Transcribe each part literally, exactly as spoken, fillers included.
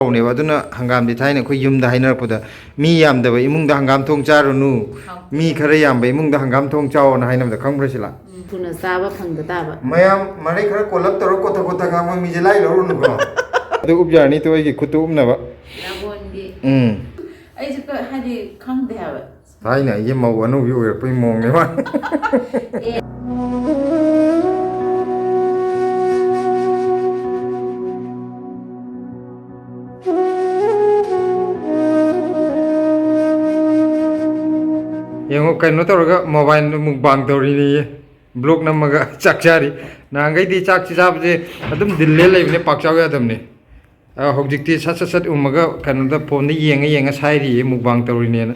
ꯍꯧꯅꯦꯕ꯫ ꯑꯗꯨꯅ ꯍꯪꯒꯥꯝꯗꯤ ꯊꯥꯏꯅ ꯑꯩꯈꯣꯏ ꯌꯨꯝꯗ ꯍꯥꯏꯅꯔꯛꯄꯗ, "ꯃꯤ ꯌꯥꯝꯗꯕ ꯏꯃꯨꯡꯗ ꯍꯪꯒꯥꯝ ꯊꯣꯡ ꯆꯥꯔꯨꯅꯨ, ꯃꯤ ꯈꯔ ꯌꯥꯝꯕ ꯏꯃꯨꯡꯗ ꯍꯪꯒꯥꯝ ꯊꯣꯡ ꯆꯥꯎꯑꯣꯅ" ꯍꯥꯏꯅꯕꯗ ꯈꯪꯕ꯭ꯔꯥ, ꯁꯤꯂꯥ? ꯎꯝ, ꯊꯨꯅ ꯆꯥꯕ ꯐꯪꯗ ꯇꯥꯕ꯫ ꯃꯌꯥꯝ ꯃꯔꯩ ꯈꯔ ꯀꯣꯜꯂꯞ ꯇꯧꯔ ꯀꯣꯊ ꯀꯣꯊ ꯉꯥꯡꯕ ꯃꯤꯁꯦ ꯂꯥꯏ ꯂꯧꯔꯨꯅꯨꯀꯣ꯫ ꯑꯗꯨ ꯎꯞ ꯌꯥꯔꯅꯤ, ꯇꯨ ꯑꯩꯒꯤ ꯈꯨꯠꯇꯨ ꯎꯞꯅꯕ꯫ ꯔꯥꯒꯣꯟꯒꯤ꯫ ꯎꯝ꯫ ꯑꯩꯁꯨ ꯀ-, ꯍꯥꯏꯗꯤ ꯈꯪꯗꯦ ꯍꯥꯏꯕ꯫ ꯊꯥꯏꯅ ꯑꯩꯒꯤ ꯃꯧ ꯑꯅꯧꯕꯤ ꯑꯣꯏꯔꯛꯄꯩ ꯃꯑꯣꯡꯅꯦ ꯃꯥ꯫ ꯑꯦ꯫ ꯌꯦꯡꯉꯣ, ꯀꯩꯅꯣ ꯇꯧꯔꯒ mobile mukbang ꯇꯧꯔꯤꯅꯦꯌꯦ꯫ Vlog ꯅꯝꯃꯒ ꯆꯥꯛ ꯆꯥꯔꯤ꯫ ꯅꯍꯥꯟꯈꯩꯗꯤ ꯆꯥꯛꯁꯤ ꯆꯥꯕꯁꯦ ꯑꯗꯨꯝ ꯗꯤꯜꯂꯦ ꯂꯩꯕꯅꯦ, ꯄꯥꯛ ꯆꯥꯎ ꯌꯥꯗꯕꯅꯦ꯫ ꯑ, ꯍꯧꯖꯤꯛꯇꯤ ꯁꯠ ꯁꯠ ꯁꯠ ꯎꯝꯃꯒ ꯀꯩꯅꯣꯗ phone ꯗ ꯌꯦꯡꯉ ꯌꯦꯡꯉ ꯁꯥꯏꯔꯤꯌꯦ, mukbang ꯇꯧꯔꯤꯅꯦꯅ꯫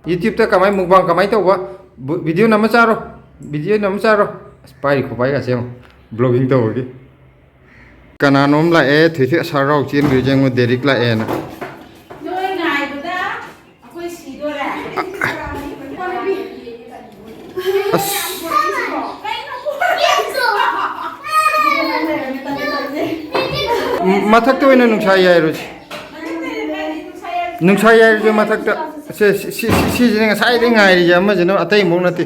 YouTube ꯇ ꯀꯃꯥꯏ mukbang ꯀꯃꯥꯏ ꯇꯧꯕ? ꯕꯨ-, video ꯅꯝꯃ ꯆꯥꯔꯣ, video ꯅꯝꯃ ꯆꯥꯔꯣ꯫ ꯑꯁ, ꯄꯥꯏꯔꯤ ꯈꯨꯄꯥꯏꯒꯁꯦ ꯌꯦꯡꯉꯣ, vlogging ꯇꯧꯕꯒꯤ꯫ ꯀꯅꯥꯅꯣꯝ ꯂꯥꯛꯑꯦ, ꯊꯣꯏꯊꯣꯏ ꯑꯁꯥ ꯍꯔꯥꯎ ꯆꯦꯟꯗꯣꯏ ꯌꯦꯡꯉꯣ, ꯗꯦꯔꯤꯛ ꯂꯥꯛꯑꯦꯅ꯫ ꯅꯣꯏ ꯉꯥꯏꯕꯗ ꯑꯩꯈꯣꯏ ꯁꯤꯗꯣꯔꯦ꯫ ꯑꯁ꯫ ꯃꯊꯛꯇ ꯑꯣꯏꯅ ꯅꯨꯡꯁꯥ ꯌꯥꯏꯔꯨꯁꯤ꯫ ꯅꯨꯡꯁꯥ ꯌꯥꯏꯔꯨꯁꯦ ꯃꯊꯛꯇ꯫ ꯁꯦ, ꯁꯤ, ꯁꯤ, ꯁꯤ, ꯁꯤꯁꯤꯅꯦ ꯉꯁꯥꯏꯗꯩ ꯉꯥꯏꯔꯤꯁꯦ, ꯑꯃꯁꯤꯅ ꯑꯇꯩ ꯑꯃꯨꯛ ꯅꯠꯇꯦ꯫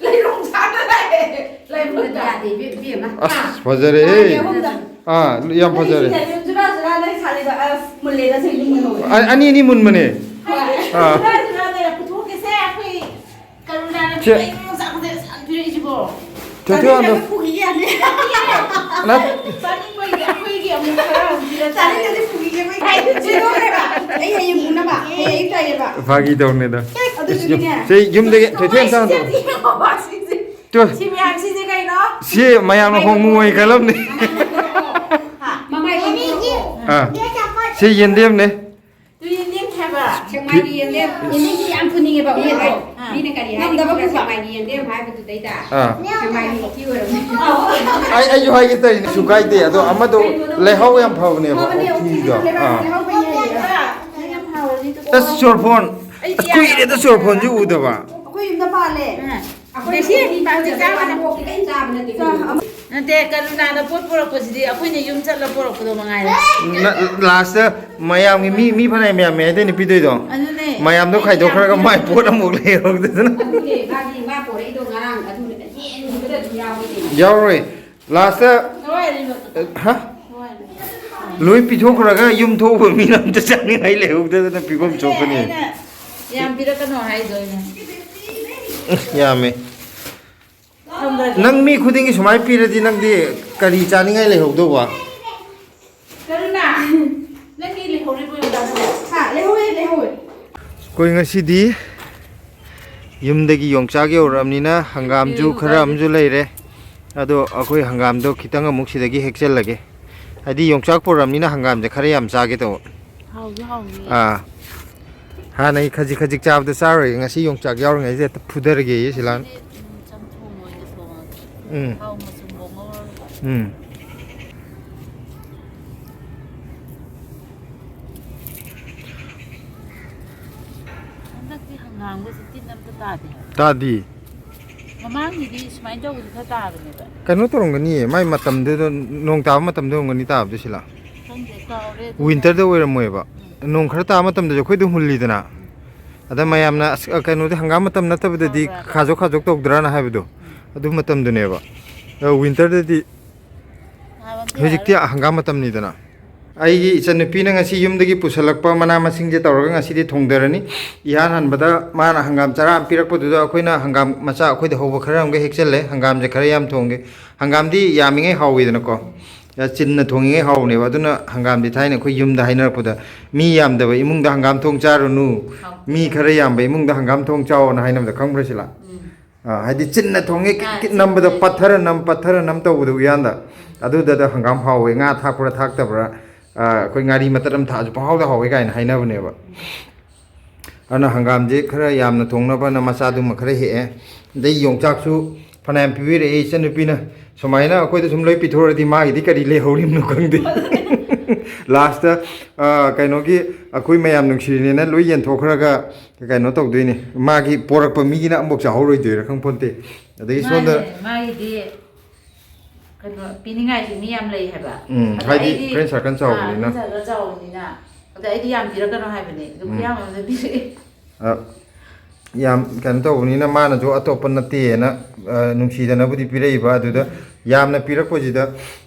ꯂꯩꯔꯣꯡ ꯁꯥꯠꯂ ꯂꯥꯛꯑꯦ꯫ ꯂꯩꯕꯗ꯫ ꯌꯥꯗꯦ, ꯏꯕꯦꯝ-, ꯏꯕꯦꯝꯃ꯫ ꯑꯁ, ꯐꯖꯔꯦꯍꯦ꯫ ꯃꯥꯅꯦ, ꯑꯍꯨꯝꯗ꯫ ꯑꯥ, ꯌꯥꯝ ꯐꯖꯔꯦ꯫ ꯅꯪ ꯁꯤꯗ ꯖꯨꯔꯥ ꯖꯨꯔꯥ ꯅꯪ ꯁꯥꯠꯂꯤꯗꯣ, ꯑꯁ, ꯃꯨꯜꯂꯦꯗ, ꯁꯤꯗꯤ ꯃꯨꯜꯍꯧꯔꯦ꯫ ꯑ-, ꯑꯅꯤ ꯑꯅꯤ ꯃꯨꯟꯕꯅꯦ꯫ ꯍꯣꯏ꯫ ꯑꯥ꯫ ꯖꯨꯔꯥ ꯖꯨꯔꯥ ꯂꯩꯔ ꯄꯨꯊꯣꯛꯀꯦꯁꯦ, ꯑꯩꯈꯣꯏ ꯀꯔꯨꯅꯥꯅ ꯁꯦ꯫ ꯄꯤꯔꯛꯏꯕ ꯌꯣꯡꯆꯥꯛ ꯃꯆꯥ ꯃꯆꯥ ꯄꯤꯔꯛꯏꯁꯤꯕꯣ꯫ ꯊꯣꯏꯊꯣꯏ ꯑꯗꯣ꯫ ꯄꯨꯈꯤꯒꯦ ꯌꯥꯅꯤ꯫ ꯅꯠ- ꯆꯥꯅꯤꯡꯕꯒꯤ ꯑꯩꯈꯣꯏꯒꯤ ꯑꯃꯨꯛ ꯈꯔ ꯑꯃꯨꯛ ꯄꯤꯔꯛ ꯇꯥꯔꯦ꯫ ꯆꯥꯅꯤꯡꯉꯗꯤ ꯄꯨꯈꯤꯒꯦ, ꯑꯩꯈꯣꯏ ꯀꯩꯗꯧꯔꯦꯕ? ꯑꯩ ꯍꯌꯦꯡ ꯄꯨꯅꯕ, ꯑꯩ ꯑꯌꯨꯛ ꯇꯥꯏꯌꯦꯕ꯫ ꯐꯥꯒꯤ ꯇꯧꯅꯤꯗ꯫ ꯑꯗꯨꯗꯨꯒꯤꯅꯦ꯫ ꯁꯤ ꯌꯨꯝꯗꯒꯤ ꯊꯣꯏꯊꯣꯏ ꯑꯝꯇ ꯍꯟꯗꯣꯛꯑꯣ꯫ ꯁꯤ ꯌꯦꯡꯉꯣ, ꯁꯤꯁꯦ꯫ ꯇꯨ꯫ ꯁꯤ ꯃꯌꯥꯝꯁꯤꯗꯤ ꯀꯩꯅꯣ? ꯁꯤ ꯃꯌꯥꯝꯅ ꯍꯣꯡꯉꯨ ꯍꯣꯏ ꯈꯜꯂꯝꯅꯤ꯫ ꯍꯥ? ꯃꯃꯥꯏ ꯑꯣꯟꯊꯣꯔꯛꯑꯣ꯫ ꯑꯥ꯫ ꯁꯤ ꯌꯦꯟꯗꯦꯝꯅꯦ꯫ ꯇꯨ ꯌꯦꯟꯗꯦꯝ ꯍꯥꯏꯕ? ꯁꯦꯛꯃꯥꯏꯒꯤ ꯌꯦꯟꯗꯦꯝ꯫ ꯌꯦꯟꯗꯦꯝꯁꯤ ꯌꯥꯝ ꯄꯨꯅꯤꯡꯉꯦꯕ, ꯃꯤꯗꯣ꯫ ꯑꯥ꯫ ꯃꯤꯅ ꯀꯔꯤ ꯍꯥꯏꯅꯤ ꯈꯪꯕ꯭ꯔꯥ? ꯁꯦꯛꯃꯥꯏꯒꯤ ꯌꯦꯟꯗꯦꯝ ꯍꯥꯏꯕꯗꯨꯗꯩꯗ꯫ ꯑꯥ꯫ ꯁꯦꯛꯃꯥꯏꯒꯤ ꯃꯤꯊꯤ ꯑꯣꯏꯔꯝꯅꯤ꯫ ꯑꯩ, ꯑꯩꯁꯨ ꯍꯥꯏꯒꯦ ꯇꯧꯔꯤꯅꯦ, ꯀꯩꯁꯨ ꯀꯥꯏꯗꯦ꯫ ꯑꯗꯣ ꯑꯃꯗꯣ ꯂꯩꯍꯥꯎ ꯌꯥꯝ ꯐꯕꯅꯦꯕ, ꯐꯕꯅꯦ, ꯑꯣꯛꯊꯤꯗꯣ꯫ ꯑꯣꯛꯊꯤꯗꯣ ꯂꯩꯕꯥꯛ ꯑꯥ꯫ ꯂꯩꯍꯥꯎ ꯐꯩ ꯍꯥꯏꯌꯦ꯫ ꯅꯪ ꯌꯥꯝ ꯍꯥꯎꯔꯅꯤ, ꯑꯗꯨ ꯑꯁ, ꯆꯣꯔꯐꯣꯟ꯫ ꯑꯩꯗꯤ ꯌꯥꯝ ꯀꯨꯏꯔꯦꯗ ꯆꯣꯔꯐꯣꯟꯁꯦ ꯎꯗꯕ꯫ ꯑꯩꯈꯣꯏ ꯌꯨꯝꯗ ꯄꯥꯜꯂꯦ꯫ ꯑꯥ꯫ ꯑꯩꯈꯣꯏ ꯗꯦꯁꯤ ꯄꯥꯟꯁꯦ ꯆꯥꯕꯅ ꯄꯣꯛꯇꯤ ꯀꯔꯤꯝ ꯆꯥꯕ ꯅꯠꯇꯦ꯫ ꯆꯥ-, ꯑꯃ-, ꯅꯠꯇꯦ, ꯀꯔꯨꯅꯥꯅ ꯄꯣꯠ ꯄꯨꯔꯛꯄꯁꯤꯗꯤ ꯑꯩꯈꯣꯏꯅ ꯌꯨꯝ ꯆꯠꯂ ꯄꯨꯔꯛꯄꯗꯣ ꯃꯉꯥꯏꯔꯦ꯫ ꯅ-, ꯂꯥꯁꯇ ꯃꯌꯥꯝꯒꯤ ꯃꯤ, ꯃꯤ ꯐꯅꯌꯥꯝ ꯌꯥꯝꯃꯦ ꯍꯥꯏꯗꯣꯏꯅꯦ ꯄꯤꯗꯣꯏꯗꯣ꯫ ꯑꯗꯨꯅꯦ꯫ ꯃꯌꯥꯝꯗꯣ ꯈꯥꯏꯗꯣꯛꯈ꯭ꯔꯒ ꯃꯥꯏ ꯄꯣꯠ ꯑꯃꯨꯛ ꯂꯩꯍꯧꯗꯗꯅ꯫ ꯑꯗꯨꯅꯦ, ꯃꯥꯗꯤ ꯃꯥ ꯄꯣꯔꯛꯏꯗꯣ ꯉꯔꯥꯡ ꯑꯗꯨꯅ ꯍꯦꯟꯕꯗ ꯑꯗꯨꯝ ꯌꯥꯎꯏ ꯀꯩꯅꯣ꯫ ꯌꯥꯎꯔꯣꯏ꯫ ꯂꯥꯁꯇ, ꯀꯋꯥꯏꯗꯩꯅꯣ? ꯑ, ꯍꯥ? ꯀꯋꯥꯏꯗꯩꯅꯣ? ꯂꯣꯏ ꯄꯤꯊꯣꯛꯈ꯭ꯔꯒ ꯌꯨꯝ ꯊꯣꯛꯎꯕ ꯃꯤꯅ ꯑꯝꯇ ꯆꯥꯅꯤꯡꯉꯥꯏ ꯂꯩꯍꯧꯗꯗꯅ ꯐꯤꯕꯝ ꯑꯗꯨꯅꯦ ꯁꯣꯛꯀꯅꯤ꯫ ꯑꯩꯅ ꯌꯥꯝ ꯄꯤꯔꯛꯀꯅꯣ ꯍꯥꯏꯗꯣ ꯑꯩꯅ꯫ ꯌꯥꯝꯃꯦ꯫ ꯊꯝꯈ꯭ꯔꯒꯦ꯫ ꯅꯪ ꯃꯤ ꯈꯨꯗꯤꯡꯒꯤ ꯁꯨꯃꯥꯏꯅ ꯄꯤꯔꯗꯤ ꯅꯪꯗꯤ ꯀꯔꯤ ꯆꯥꯅꯤꯡꯉꯥꯏ ꯂꯩꯍꯧꯗꯧꯕ? ꯀꯔꯨꯅꯥ, ꯅꯪꯒꯤ ꯂꯩꯍꯧꯔꯤꯕꯣ ꯌꯦꯡꯉꯨ꯫ ꯍꯥ, ꯂꯩꯍꯧꯋꯦ, ꯂꯩꯍꯧꯋꯦ꯫ ꯑꯩꯈꯣꯏ ꯉꯁꯤꯗꯤ ꯌꯨꯝꯗꯒꯤ ꯌꯣꯡꯆꯥꯛ ꯌꯧꯔꯛꯑꯕꯅꯤꯅ ꯍꯪꯒꯥꯝꯁꯨ ꯈꯔ ꯑꯃꯁꯨ ꯂꯩꯔꯦ꯫ ꯑꯗꯣ ꯑꯩꯈꯣꯏ ꯍꯪꯒꯥꯝꯗꯣ ꯈꯤꯇꯪ ꯑꯃꯨꯛ ꯁꯤꯗꯒꯤ ꯍꯦꯛꯆꯜꯂꯒꯦ꯫ ꯍꯥꯏꯗꯤ ꯌꯣꯡꯆꯥꯛ ꯄꯨꯔꯛꯑꯕꯅꯤꯅ ꯍꯪꯒꯥꯝꯁꯦ ꯈꯔ ꯌꯥꯝ ꯆꯥꯒꯦ ꯇꯧꯕ꯫ ꯍꯥꯎꯁꯨ ꯍꯥꯎꯅꯤ꯫ ꯑꯥ꯫ ꯍꯥꯟꯅꯩ ꯈꯖꯤꯛ ꯈꯖꯤꯛ ꯆꯥꯕꯗ ꯆꯥꯔꯣꯏꯒꯦ꯫ ꯉꯁꯤ ꯌꯣꯡꯆꯥꯛ ꯌꯥꯎꯔꯤꯉꯩꯁꯤꯗ ꯍꯦꯛꯇ ꯐꯨꯊꯔꯒꯦ ꯁꯤꯂꯥꯟ꯫ ꯉꯁꯤꯗꯤ, ꯎꯝ, ꯆꯝꯊꯣꯡ ꯑꯣꯏꯅ ꯊꯣꯡꯉꯒꯦ꯫ ꯎꯝ꯫ ꯊꯥꯎ ꯃꯆꯨꯝ ꯉꯧꯔꯒ꯫ ꯎꯝ꯫ ꯍꯟꯗꯛꯇꯤ ꯍꯪꯒꯥꯝꯒꯁꯦ ꯇꯤꯟ ꯑꯝꯇ ꯇꯥꯗꯦ ꯍꯥꯏꯕ꯫ ꯇꯥꯗꯤ꯫ ꯃꯃꯥꯡꯒꯤꯗꯤ ꯁꯨꯃꯥꯏꯅ ꯇꯧꯕꯗꯤ ꯈꯔ ꯇꯥꯕꯅꯦꯕ꯫ ꯀꯩꯅꯣ ꯇꯧꯔꯝꯒꯅꯤꯌꯦ, ꯃꯥꯏ ꯃꯇꯝꯗꯨꯗ, ꯅꯣꯡ ꯇꯥꯕ ꯃꯇꯝꯗ ꯑꯣꯏꯔꯝꯒꯅꯤ ꯇꯥꯕꯗꯣ ꯁꯤꯂꯥ꯫ ꯈꯪꯗꯦ, ꯀꯥꯎꯔꯦ ꯑꯗꯨ꯫ ꯋꯤꯟꯇꯔꯗ ꯑꯣꯏꯔꯝꯃꯣꯏꯕ꯫ ꯎꯝ꯫ ꯅꯣꯡ ꯈꯔ ꯇꯥꯕ ꯃꯇꯝꯗꯁꯨ ꯑꯩꯈꯣꯏ ꯑꯗꯨꯝ ꯍꯨꯜꯂꯤꯗꯅ꯫ ꯎꯝ꯫ ꯑꯗ ꯃꯌꯥꯝꯅ, "ꯑꯁ, ꯀꯩꯅꯣꯗꯤ ꯍꯪꯒꯥꯝ ꯃꯇꯝ ꯅꯠꯇꯕꯗꯗꯤ ꯍꯣꯏ, ꯍꯣꯏ, ꯍꯣꯏ꯫ ꯈꯥꯖꯣꯛ ꯈꯥꯖꯣꯛ ꯇꯧꯗ꯭ꯔꯥꯅ" ꯍꯥꯏꯕꯗꯣ, ꯎꯝ꯫ ꯑꯗꯨ ꯃꯇꯝꯗꯨꯅꯦꯕ꯫ ꯑꯗꯣ ꯋꯤꯟꯇꯔꯗꯗꯤ ꯊꯥꯕ ꯑꯝꯇ ꯍꯧꯖꯤꯛꯇꯤ ꯌꯥꯔꯔꯣꯏ꯫ ꯍꯪꯒꯥꯝ ꯃꯇꯝꯅꯤꯗꯅ꯫ ꯑꯩꯒꯤ ꯏꯆꯟꯅꯨꯄꯤꯅ ꯉꯁꯤ ꯌꯨꯝꯗꯒꯤ ꯄꯨꯁꯜꯂꯛꯄ ꯃꯅꯥ ꯃꯁꯤꯡꯁꯦ ꯇꯧꯔꯒ ꯉꯁꯤꯗꯤ ꯊꯣꯡꯗꯔꯅꯤ꯫ ꯏꯍꯥꯟ ꯍꯥꯟꯕꯗ ꯃꯥꯅ ꯍꯪꯒꯥꯝ ꯆꯔꯥ ꯑꯃ ꯄꯤꯔꯛꯄꯗꯨꯗ ꯑꯩꯈꯣꯏꯅ ꯍꯪꯒꯥꯝ ꯃꯆꯥ ꯑꯩꯈꯣꯏꯗ ꯍꯧꯕ ꯈꯔ ꯑꯃꯒ ꯍꯦꯛꯆꯜꯂꯦ꯫ ꯍꯪꯒꯥꯝꯁꯦ ꯈꯔ ꯌꯥꯝ ꯊꯣꯡꯒꯦ꯫ ꯍꯪꯒꯥꯝꯗꯤ ꯌꯥꯝꯃꯤꯉꯩ ꯍꯥꯎꯋꯤꯗꯅꯀꯣ꯫ ꯆꯤꯟꯅ ꯊꯣꯡꯉꯤꯉꯩ ꯍꯥꯎꯕꯅꯦꯕ꯫ ꯑꯗꯨꯅ ꯍꯪꯒꯥꯝꯗꯤ ꯊꯥꯏꯅ ꯑꯩꯈꯣꯏ ꯌꯨꯝꯗ ꯍꯥꯏꯅꯔꯛꯄꯗ, "ꯃꯤ ꯌꯥꯝꯗꯕ ꯏꯃꯨꯡꯗ ꯍꯪꯒꯥꯝ ꯊꯣꯡ ꯆꯥꯔꯨꯅꯨ, ꯍꯥꯎꯇꯦ꯫ ꯃꯤ ꯈꯔ ꯌꯥꯝꯕ ꯏꯃꯨꯡꯗ ꯍꯪꯒꯥꯝ ꯊꯣꯡ ꯆꯥꯎꯑꯣꯅ" ꯍꯥꯏꯅꯕꯗꯣ ꯈꯪꯕ꯭ꯔꯥ ꯁꯤꯂꯥ? ꯎꯝ꯫ ꯑꯥ, ꯍꯥꯏꯗꯤ ꯆꯤꯟꯅ ꯊꯣꯡꯉꯦ, ꯀꯤꯠ ꯑꯥ, ꯀꯤꯠ ꯆꯤꯟꯅ ꯅꯝꯕꯗꯣ, ꯊꯣꯡꯉꯦ꯫ ꯄꯠꯊꯔ ꯅꯝ, ꯄꯠꯊꯔ ꯅꯝ ꯇꯧꯕꯗꯣ ꯎꯌꯥꯟꯗ꯫ ꯎꯝ꯫ ꯑꯗꯨꯗꯗ ꯍꯪꯒꯥꯝ ꯍꯥꯎꯋꯦ, ꯉꯥ ꯊꯥꯛꯄ꯭ꯔꯥ ꯊꯥꯛꯇꯕ꯭ꯔꯥ, ꯑꯥ, ꯑꯩꯈꯣꯏ ꯉꯥꯔꯤ ꯃꯇꯠ ꯑꯃ ꯊꯥꯛꯑꯁꯨ ꯄꯪꯍꯥꯎꯗ ꯍꯥꯎꯋꯦ ꯀꯥꯏꯅ ꯍꯥꯏꯅꯕꯅꯦꯕ꯫ ꯎꯝ꯫ ꯑꯗꯨꯅ ꯍꯪꯒꯥꯝꯁꯦ ꯈꯔ ꯌꯥꯝꯅ ꯊꯣꯡꯅꯕꯅ ꯃꯆꯥꯗꯨꯃ ꯈꯔ ꯍꯦꯛꯑꯦ꯫ ꯑꯗꯩ ꯌꯣꯡꯆꯥꯛꯁꯨ ꯐꯅꯌꯥꯝ ꯄꯤꯕꯤꯔꯛꯑꯦ ꯏꯆꯟꯅꯨꯄꯤꯅ꯫ ꯁꯨꯃꯥꯏꯅ ꯑꯩꯈꯣꯏꯗ ꯁꯨꯝ ꯂꯣꯏ ꯄꯤꯊꯣꯔꯛꯑꯗꯤ ꯃꯥꯒꯤꯗꯤ ꯀꯔꯤ ꯂꯩꯍꯧꯔꯤꯕꯅꯣ ꯈꯪꯗꯦ꯫ ꯂꯥꯁꯇ ꯀꯩꯅꯣꯒꯤ, ꯑꯩꯈꯣꯏ ꯃꯌꯥꯝ ꯅꯨꯡꯁꯤꯔꯤꯅꯦꯅ ꯂꯣꯏ ꯌꯦꯟꯊꯣꯛꯈ꯭ꯔꯒ ꯀꯩꯅꯣ ꯇꯧꯗꯣꯏꯅꯤ꯫ ꯃꯥꯒꯤ ꯄꯣꯔꯛꯄ ꯃꯤꯒꯤꯅ ꯑꯃꯨꯛ ꯆꯥꯍꯧꯔꯣꯏꯗꯣꯏꯔꯥ ꯈꯪꯄꯣꯟꯇꯦ꯫ ꯑꯗꯒꯤ ꯁꯣꯝꯗ ꯃꯥꯅꯦ, ꯃꯥꯒꯤꯗꯤ ꯀꯩꯅꯣ ꯄꯤꯅꯤꯡꯉꯥꯏꯁꯨ ꯃꯤ ꯌꯥꯝ ꯂꯩ ꯍꯥꯏꯕ꯫ ꯎꯝ, ꯑꯗ ꯍꯥꯏꯗꯤ ꯑꯩꯗꯤ, friend circle ꯑꯥ, ꯆꯥꯎꯕꯅꯤꯅ꯫ Friend circle ꯆꯥꯎꯕꯅꯤꯅ꯫ ꯑꯗ ꯑꯩꯗꯤ ꯌꯥꯝ ꯄꯤꯔꯛꯀꯅꯣ ꯍꯥꯏꯕꯅꯦ, ꯑꯗꯨ ꯎꯝ꯫ ꯈꯨꯌꯥꯝ ꯑꯃ ꯄꯤꯔꯛꯑꯦ꯫ ꯑ, ꯌꯥꯝ ꯀꯩꯅꯣ ꯇꯧꯕꯅꯤꯅ ꯃꯥꯅꯁꯨ ꯑꯇꯣꯞꯄ ꯅꯠꯇꯦꯅ, ꯑ, ꯅꯨꯡꯁꯤꯗꯅꯕꯨꯗꯤ ꯄꯤꯔꯛꯏꯕ꯫ ꯑꯗꯨꯗ ꯌꯥꯝꯅ ꯄꯤꯔꯛꯄꯁꯤꯗ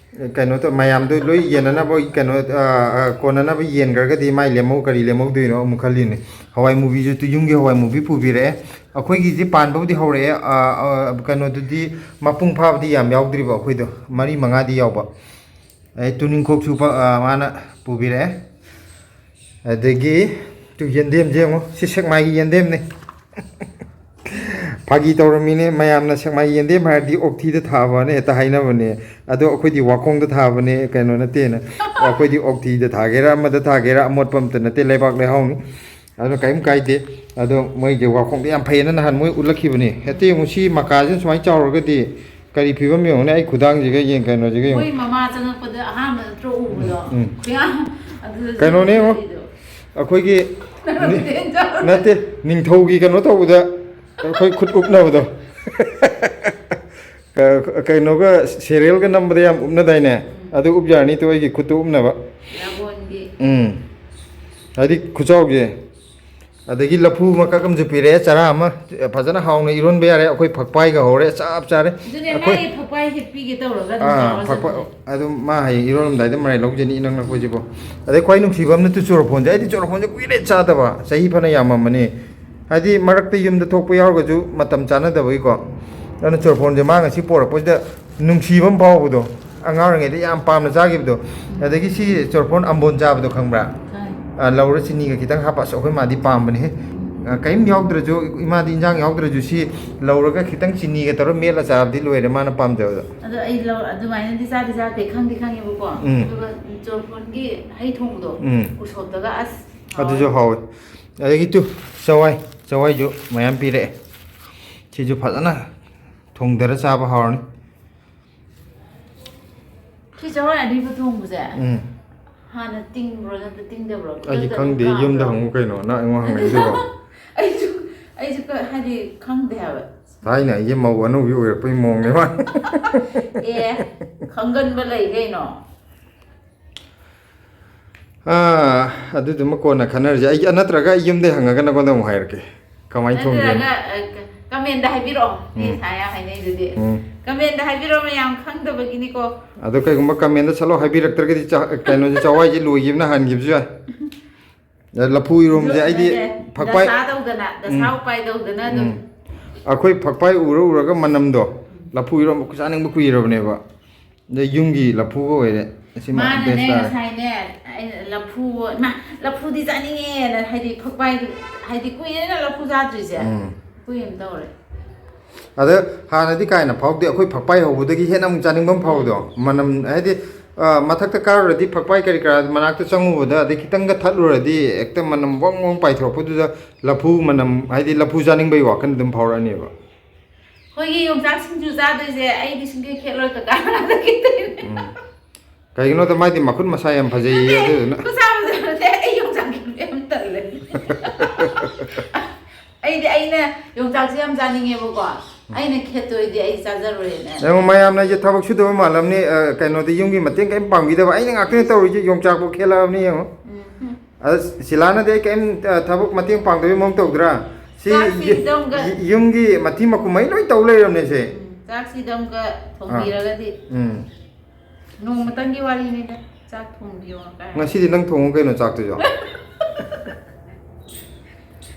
ꯀꯩꯅꯣ ꯇꯧ-, ꯃꯌꯥꯝꯗꯣ ꯂꯣꯏ ꯌꯦꯟꯅꯅꯕ ꯀꯩꯅꯣ, ꯑ, ꯑ, ꯀꯣꯟꯅꯅꯕ ꯌꯦꯟꯈ꯭ꯔꯒꯗꯤ ꯃꯥꯏ ꯂꯦꯝꯍꯧ-, ꯀꯔꯤ ꯂꯦꯝꯍꯧꯗꯣꯏꯅꯣ ꯑꯃꯨꯛ ꯈꯜꯂꯤꯅꯦ꯫ ꯍꯋꯥꯏ ꯃꯨꯕꯤꯁꯨ ꯇꯨ-, ꯌꯨꯝꯒꯤ ꯍꯋꯥꯏ ꯃꯨꯕꯤ ꯄꯨꯕꯤꯔꯛꯑꯦ꯫ ꯑꯩꯈꯣꯏꯒꯤꯗꯤ ꯄꯥꯟꯕꯕꯨꯗꯤ ꯍꯧꯔꯛꯑꯦ, ꯑ, ꯑ, ꯀꯩꯅꯣꯗꯨꯗꯤ ꯃꯄꯨꯡ ꯐꯥꯕꯗꯤ ꯌꯥꯝ ꯌꯥꯎꯗ꯭ꯔꯤꯕ, ꯑꯩꯈꯣꯏꯗꯣ ꯃꯔꯤ ꯃꯉꯥꯗꯤ ꯌꯥꯎꯕ꯫ ꯑꯗꯩ ꯇꯨꯅꯤꯡꯈꯣꯛꯁꯨ ꯄ-, ꯑ, ꯃꯥꯅ ꯄꯨꯕꯤꯔꯛꯑꯦ꯫ ꯑꯗꯒꯤ ꯇꯨ ꯌꯦꯟꯗꯦꯝꯁꯦ ꯌꯦꯡꯉꯣ, ꯁꯤ ꯁꯦꯛꯃꯥꯏꯒꯤ ꯌꯦꯟꯗꯦꯝꯅꯦ꯫ ꯐꯥꯒꯤ ꯇꯧꯔꯝꯃꯤꯅꯦ, ꯃꯌꯥꯝꯅ ꯁꯦꯛꯃꯥꯏ ꯌꯦꯟꯗꯦꯝ ꯍꯥꯏꯔꯗꯤ ꯑꯣꯛꯊꯤꯗ ꯊꯥꯕꯅ ꯍꯦꯛꯇ ꯍꯥꯏꯅꯕꯅꯦ꯫ ꯑꯗꯣ ꯑꯩꯈꯣꯏꯗꯤ ꯋꯥꯈꯣꯡꯗ ꯊꯥꯕꯅꯦ, ꯀꯩꯅꯣ ꯅꯠꯇꯦꯅ꯫ ꯑꯩꯈꯣꯏꯗꯤ ꯑꯣꯛꯊꯤꯗ ꯊꯥꯒꯦꯔꯥ, ꯑꯃꯗ ꯊꯥꯒꯦꯔꯥ, ꯑꯃꯣꯠꯄ ꯑꯝꯇ ꯅꯠꯇꯦ, ꯂꯩꯕꯥꯛ ꯂꯩꯍꯥꯎꯅꯤ꯫ ꯑꯗꯨꯅ ꯀꯔꯤꯝ ꯀꯥꯏꯗꯦ꯫ ꯑꯗꯣ ꯃꯣꯏꯒꯤ ꯋꯥꯈꯣꯡꯗ ꯌꯥꯝ ꯐꯩꯌꯦꯅ ꯅꯍꯥꯟ ꯃꯣꯏ ꯎꯠꯂꯛꯈꯤꯕꯅꯦ꯫ ꯍꯦꯛꯇ ꯌꯦꯡꯉꯨ, ꯁꯤ ꯃꯀꯥꯁꯤꯅ ꯁꯨꯃꯥꯏꯅ ꯆꯥꯎꯔꯒꯗꯤ ꯀꯔꯤ ꯐꯤꯕꯝ ꯌꯦꯡꯉꯨꯅꯦ, ꯑꯩ ꯈꯨꯗꯥꯡꯁꯤꯒ ꯌꯦꯡ ꯀꯩꯅꯣꯁꯤꯒ ꯌꯦꯡꯉꯨ꯫ ꯃꯣꯏ ꯃꯃꯥ ꯆꯪꯉꯛꯄꯗ ꯑꯍꯥꯟꯕ ꯅꯠꯇ꯭ꯔꯣ ꯎꯕꯗꯣ? ꯎꯝ, ꯎꯝ꯫ ꯈꯨꯌꯥꯝ ꯑꯗꯨꯗꯁꯨ ꯀꯩꯅꯣꯅꯦ ꯌꯦꯡꯉꯣ꯫ ꯂꯩꯔꯤꯗꯣ꯫ ꯑꯩꯈꯣꯏꯒꯤ ꯅꯪ ꯅꯤ-, ꯇꯦꯟ ꯆꯥꯕ ꯅꯠꯇꯦ, ꯅꯤꯡꯊꯧꯒꯤ ꯀꯩꯅꯣ ꯇꯧꯕꯗ ꯑꯩꯈꯣꯏ ꯈꯨꯠ ꯎꯞꯅꯕꯗꯣ꯫ ꯀ-, ꯀꯩꯅꯣꯒ cerealꯒ ꯅꯝꯕꯗ ꯌꯥꯝ ꯎꯞꯅꯗꯥꯏꯅꯦ? ꯎꯝ꯫ ꯑꯗꯨ ꯎꯞ ꯌꯥꯔꯅꯤ ꯇꯨ, ꯑꯩꯒꯤ ꯈꯨꯠꯇꯨ ꯎꯞꯅꯕ꯫ ꯗ꯭ꯔꯥꯒꯣꯟꯒꯤ꯫ ꯎꯝ꯫ ꯍꯥꯏꯗꯤ ꯈꯨꯆꯥꯎꯁꯦ꯫ ꯑꯗꯒꯤ ꯂꯐꯨ ꯃꯀꯛ ꯑꯃꯁꯨ ꯄꯤꯔꯛꯑꯦ, ꯆꯔꯥ ꯑꯃ꯫ ꯐꯖꯅ ꯍꯥꯎꯅ ꯏꯔꯣꯟꯕ ꯌꯥꯔꯦ꯫ ꯑꯩꯈꯣꯏ ꯐꯛꯄꯥꯏꯒ ꯍꯧꯔꯦ, ꯆꯞ ꯆꯥꯔꯦ꯫ ꯑꯗꯨꯅꯦ, ꯑꯩꯈꯣꯏ ꯃꯥꯒꯤ ꯐꯛꯄꯥꯏꯁꯦ ꯄꯤꯒꯦ ꯇꯧꯔꯒ ꯑꯗꯨꯝ ꯑꯥ, ꯇꯧꯔ ꯐꯛꯄ-, ꯆꯠꯄꯅꯦ꯫ ꯑꯗꯨꯝ ꯃꯥ ꯍꯌꯦꯡ ꯏꯔꯣꯜꯂꯝꯗꯥꯏꯗ ꯃꯔꯥꯏ ꯂꯧꯖꯅꯤ, ꯏꯅꯛ ꯅꯛꯄꯁꯤꯕꯣ꯫ ꯑꯗꯩ ꯈ꯭ꯋꯥꯏ ꯅꯨꯡꯁꯤꯕ ꯑꯃꯅ ꯇꯨ ꯆꯨꯔꯐꯣꯟꯁꯦ꯫ ꯑꯩꯗꯤ ꯆꯨꯔꯐꯣꯟꯁꯦ ꯀꯨꯏꯔꯦ ꯆꯥꯗꯕ, ꯆꯍꯤ ꯐꯅ ꯌꯥꯝꯃꯝꯃꯅꯤ꯫ ꯍꯥꯏꯗꯤ ꯃꯔꯛꯇ ꯌꯨꯝꯗ ꯊꯣꯛꯄ ꯌꯥꯎꯔꯒꯁꯨ ꯃꯇꯝ ꯆꯥꯅꯗꯕꯒꯤꯀꯣ꯫ ꯑꯗꯨꯅ ꯆꯨꯔꯐꯣꯟꯁꯦ ꯃꯥ ꯉꯁꯤ ꯄꯣꯔꯛꯄꯁꯤꯗ ꯅꯨꯡꯁꯤꯕ ꯑꯃ ꯐꯥꯎꯕꯗꯣ, ꯑꯉꯥꯡ ꯑꯣꯏꯔꯤꯉꯩꯗ ꯌꯥꯝ ꯄꯥꯝꯅ ꯆꯥꯈꯤꯕꯗꯣ꯫ ꯑꯗꯒꯤ ꯁꯤ ꯆꯨꯔꯐꯣꯟ ꯑꯝꯕꯣꯟ ꯆꯥꯕꯗꯣ ꯈꯪꯕ꯭ꯔꯥ? ꯈꯪꯉꯦ꯫ ꯑ, ꯂꯧꯔ ꯆꯤꯅꯤꯒ ꯈꯤꯇꯪ ꯍꯥꯞꯄ, ꯑꯁ, ꯑꯩꯈꯣꯏ ꯃꯥꯗꯤ ꯄꯥꯝꯕꯅꯦꯍꯦ꯫ ꯑ, ꯀꯔꯤꯝ ꯌꯥꯎꯗ꯭ꯔꯁꯨ, ꯏꯃꯥꯗꯤ ꯏꯟꯖꯥꯡ ꯌꯥꯎꯗ꯭ꯔꯁꯨ ꯁꯤ ꯂꯧꯔꯒ ꯈꯤꯇꯪ ꯆꯤꯅꯤꯒ ꯇꯧꯔ ꯃꯦꯠꯂ ꯆꯥꯕꯗꯤ ꯂꯣꯏꯔꯦ ꯃꯥꯅ ꯄꯥꯝꯖꯕꯗ꯫ ꯑꯗꯣ ꯑꯩ ꯂꯧ-, ꯑꯗꯨꯃꯥꯏꯅꯗꯤ ꯆꯥꯗꯤ ꯆꯥꯗꯦ, ꯈꯪꯗꯤ ꯈꯪꯉꯦꯕꯀꯣ꯫ ꯎꯝ꯫ ꯑꯗꯨꯒ ꯆꯨꯔꯐꯣꯟꯒꯤ ꯍꯩ ꯊꯣꯡꯕꯗꯣ, ꯎꯝ꯫ ꯎꯁꯣꯞꯇꯒ, ꯑꯁ, ꯑꯗꯨꯁꯨ ꯍꯥꯎꯋꯦ꯫ ꯍꯥꯎꯋꯦ꯫ ꯑꯗꯒꯤ ꯇꯨ, ꯆꯋꯥꯏ, ꯆꯋꯥꯏꯁꯨ ꯃꯌꯥꯝ ꯄꯤꯔꯛꯑꯦ꯫ ꯁꯤꯁꯨ ꯐꯖꯅ ꯊꯣꯡꯗꯔ ꯆꯥꯕ ꯍꯥꯎꯔꯅꯤ꯫ ꯁꯤ ꯆꯋꯥꯏ ꯑꯔꯤꯕ ꯊꯣꯡꯕꯁꯦ ꯎꯝ꯫ ꯍꯥꯟꯅ ꯇꯤꯡꯕ꯭ꯔꯣ ꯅꯠꯇ꯭ꯔ ꯇꯤꯡꯗꯕ꯭ꯔꯣ? ꯑꯩꯗꯤ ꯇꯤꯡꯗꯕ꯭ꯔꯣ? ꯈꯪꯗꯦ, ꯀꯥꯎꯔꯦ꯫ ꯌꯨꯝꯗ ꯍꯪꯉꯨ ꯀꯩꯅꯣ, ꯅꯪ ꯑꯩꯉꯣꯟꯗ ꯍꯪꯉꯛꯏꯗꯨꯕꯣ? ꯑꯩꯁꯨ ꯑꯩꯁꯨ ꯀ- ꯍꯥꯏꯗꯤ ꯈꯪꯗꯦ ꯍꯥꯏꯕ꯫ ꯊꯥꯏꯅ ꯑꯩꯁꯦ ꯃꯧ ꯑꯅꯧꯕꯤ ꯑꯣꯏꯔꯛꯄꯩ ꯃꯑꯣꯡꯅꯦ ꯃꯥ꯫ ꯑꯦ, ꯈꯪꯒꯟꯕ ꯂꯩ ꯀꯩꯅꯣ꯫ ꯑꯥ, ꯑꯗꯨꯗꯨꯃ ꯀꯣꯟꯅ ꯈꯟꯅꯔꯁꯦ꯫ ꯑꯩ, ꯅꯠꯇ꯭ꯔꯒ ꯑꯩ ꯌꯨꯝꯗꯩ ꯍꯪꯉꯒ ꯅꯉꯣꯟꯗ ꯑꯃꯨꯛ ꯍꯥꯏꯔꯛꯀꯦ꯫ ꯀꯃꯥꯏꯅ ꯊꯣꯡꯒꯦꯅ꯫ ꯅꯠꯇ꯭ꯔꯒ, ꯑ, ꯀ- ꯀꯃꯦꯟꯗ ꯍꯥꯏꯕꯤꯔꯛꯑꯣ꯫ ꯃꯤ ꯎꯝ꯫ ꯁꯥ ꯌꯥꯝ ꯍꯥꯏꯅꯩꯗꯨꯗꯤ꯫ ꯎꯝ꯫ ꯀꯃꯦꯟꯗ ꯍꯥꯏꯕꯤꯔꯛꯑꯣ, ꯃꯌꯥꯝ ꯈꯪꯗꯕꯒꯤꯅꯤꯀꯣ꯫ ꯑꯗꯣ ꯀꯩꯒꯨꯝꯕ ꯀꯃꯦꯟꯗ ꯁꯠꯂꯣ ꯍꯥꯏꯕꯤꯔꯛꯇ꯭ꯔꯒꯗꯤ ꯆ-, ꯀꯩꯅꯣꯁꯦ, ꯆꯋꯥꯏꯁꯦ ꯂꯣꯏꯈꯤꯕꯅ ꯍꯥꯟꯈꯤꯕꯁꯨ ꯌꯥꯏ꯫ ꯑ, ꯂꯐꯨ ꯏꯔꯣꯝꯁꯦ ꯑꯩꯗꯤ ꯐꯛꯄꯥꯏ-, ꯗꯁꯥ ꯇꯧꯗꯅ, ꯗꯁꯥ ꯎꯝ꯫ ꯎꯄꯥꯏ ꯇꯧꯗꯅ ꯑꯗꯨꯝ꯫ ꯎꯝ꯫ ꯑꯩꯈꯣꯏ ꯐꯛꯄꯥꯏ ꯎꯔ ꯎꯔꯒ ꯃꯅꯝꯗꯣ, ꯂꯐꯨ ꯏꯔꯣꯝꯕ ꯆꯥꯅꯤꯡꯕ ꯀꯨꯏꯔꯕꯅꯦꯕ꯫ ꯑꯗꯩ ꯌꯨꯝꯒꯤ ꯂꯐꯨꯒ ꯑꯣꯏꯔꯦ꯫ ꯑꯁꯤꯃ ꯃꯥꯅꯅꯦ best ꯇꯥꯔꯦ꯫ ꯉꯁꯥꯏꯅꯦ, ꯑꯩꯅ ꯂꯐꯨ, ꯃꯥ, ꯂꯐꯨꯗꯤ ꯆꯥꯅꯤꯡꯉꯦꯅ, ꯍꯥꯏꯗꯤ ꯐꯛꯄꯥꯏ, ꯍꯥꯏꯗꯤ ꯀꯨꯏꯔꯦꯅ ꯂꯐꯨ ꯆꯥꯗ꯭ꯔꯤꯁꯦ꯫ ꯎꯝ꯫ ꯀꯨꯏ ꯑꯃ ꯇꯧꯔꯦ꯫ ꯑꯗ ꯍꯥꯟꯅꯗꯤ ꯀꯥ ꯍꯦꯟꯅ ꯐꯥꯎꯗꯦ, ꯑꯩꯈꯣꯏ ꯐꯛꯄꯥꯏ ꯍꯧꯕꯗꯒꯤ ꯍꯦꯟꯅ ꯑꯃꯨꯛ ꯆꯥꯅꯤꯡꯕ ꯑꯃ ꯐꯥꯎꯕꯗꯣ, ꯃꯅꯝ ꯍꯥꯏꯗꯤ, ꯑ, ꯃꯊꯛꯇ ꯀꯥꯔꯨꯔꯗꯤ ꯐꯛꯄꯥꯏ ꯀꯔꯤ ꯀꯔꯥ ꯃꯅꯥꯛꯇ ꯆꯪꯉꯨꯕꯗ, ꯑꯗꯩ ꯈꯤꯇꯪꯒ ꯊꯠꯂꯨꯔꯗꯤ ꯍꯦꯛꯇ ꯃꯅꯝ ꯋꯪ ꯋꯪ ꯄꯥꯏꯊꯣꯔꯛꯄꯗꯨꯗ ꯂꯐꯨ ꯃꯅꯝ, ꯍꯥꯏꯗꯤ ꯂꯐꯨ ꯆꯥꯅꯤꯡꯕꯒꯤ ꯋꯥꯈꯜ ꯑꯗꯨꯝ ꯐꯥꯎꯔꯛꯑꯅꯦꯕ꯫ ꯑꯩꯈꯣꯏꯒꯤ ꯌꯣꯡꯆꯥꯛ ꯁꯤꯡꯖꯨ ꯆꯥꯗꯣꯏꯁꯦ ꯑꯩꯗꯤ ꯁꯨꯡꯈꯦꯠ ꯈꯦꯠꯂꯣꯏ, ꯀꯀꯥ ꯉꯥꯛꯇ ꯈꯦꯠꯇꯣꯏꯅꯦ꯫ ꯎꯝ꯫ ꯀꯩꯒꯤꯅꯣꯗ ꯃꯥꯗꯤ ꯃꯈꯨꯠ ꯃꯁꯥ ꯌꯥꯝ ꯐꯖꯩꯌꯦ, ꯑꯗꯨꯗꯨꯅ꯫ ꯈꯨꯠꯁꯥ ꯐꯖꯕ ꯅꯠꯇꯦ, ꯑꯩ ꯌꯣꯡꯆꯥꯛ ꯈꯦꯠꯄ ꯌꯥꯝ ꯇꯜꯂꯦ꯫ ꯑꯩꯗꯤ, ꯑꯩꯅ ꯌꯣꯡꯆꯥꯛꯁꯦ ꯌꯥꯝ ꯆꯥꯅꯤꯡꯉꯦꯕꯀꯣ, ꯑꯩꯅ ꯈꯦꯠꯇꯣꯏꯗꯤ ꯑꯩ ꯆꯥꯖꯔꯣꯏꯅ꯫ ꯌꯦꯡꯉꯣ, ꯃꯌꯥꯝꯅ ꯑꯩꯁꯦ ꯊꯕꯛ ꯁꯨꯗꯕ ꯃꯥꯜꯂꯝꯅꯤ, ꯑ, ꯀꯩꯅꯣꯗꯤ ꯌꯨꯝꯒꯤ ꯃꯇꯦꯡ ꯀꯔꯤꯝ ꯄꯥꯡꯕꯤꯗꯕ, ꯑꯩꯅ ꯉꯥꯛꯇꯅꯦ ꯇꯧꯔꯤꯁꯦ, ꯌꯣꯡꯆꯥꯛꯄꯨ ꯈꯦꯠꯂꯛꯑꯕꯅꯤ ꯌꯦꯡꯉꯣ꯫ ꯎꯝ꯫ ꯑꯗ ꯁꯤꯂꯥꯅꯗꯤ ꯑꯩ ꯀꯔꯤꯝ, ꯑ, ꯊꯕꯛ ꯃꯇꯦꯡ ꯄꯥꯡꯗꯕꯒꯤ ꯃꯑꯣꯡ ꯇꯧꯗ꯭ꯔꯥ? ꯁꯤ ꯆꯥꯛꯁꯤ ꯌꯨ-, ꯏꯟꯖꯥꯡꯒ- ꯌꯨꯝꯒꯤ ꯃꯊꯤ ꯃꯀꯨꯝ ꯑꯩ ꯂꯣꯏ ꯇꯧ ꯂꯩꯔꯕꯅꯦ ꯁꯦ꯫ ꯎꯝ, ꯆꯥꯛꯁꯤꯗ ꯑꯃꯨꯛꯀ ꯊꯣꯡꯕꯤꯔꯒꯗꯤ꯫ ꯎꯝ꯫ ꯅꯣꯡꯃꯇꯪꯒꯤ ꯋꯥꯔꯤꯅꯤꯗ, ꯆꯥꯛ ꯊꯣꯡꯕꯤꯌꯣ ꯀꯥꯏꯅ꯫ ꯉꯁꯤꯗꯤ ꯅꯪ ꯊꯣꯡꯉꯨ ꯀꯩꯅꯣ ꯆꯥꯛꯇꯨꯁꯨ꯫